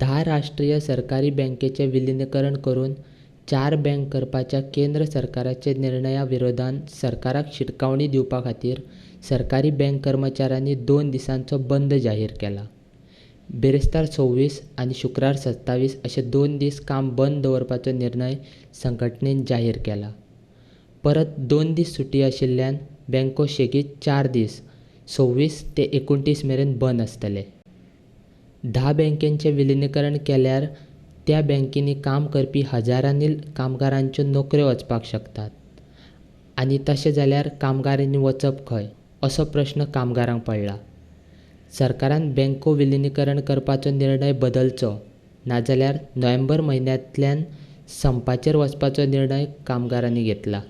धा राष्ट्रीय सरकारी बँकेचें विलिनीकरण करून चार बँक करपाच्या केंद्र सरकाराच्या निर्णया विरोधांत सरकाराक शिटकावणी दिवपा खातीर सरकारी बँक कर्मचाऱ्यांनी दोन दिसांचो बंद जाहीर केला. बिरेस्तार 26 आनी शुक्रार 27 अशे दोन दीस काम बंद दवरपाचो निर्णय संघटणेन जाहीर केला. परत दोन दीस सुटी आशिल्ल्यान बँको शेगीत चार दीस 26 ते 29 मेरेन बंद आसतले. धा बँकेचें विलिनीकरण केल्यार त्या बँकेनी काम करपी हजारांनी कामगारांच्यो नोकऱ्यो वचपाक शकतात आनी तशें जाल्यार कामगारांनी वचप खंय असो प्रस्न कामगारांक पडला. सरकारान बँको विलिनीकरण करपाचो निर्णय बदलचो नाजाल्यार नोव्हेंबर म्हयन्यांतल्यान संपाचेर वचपाचो निर्णय कामगारांनी घेतला.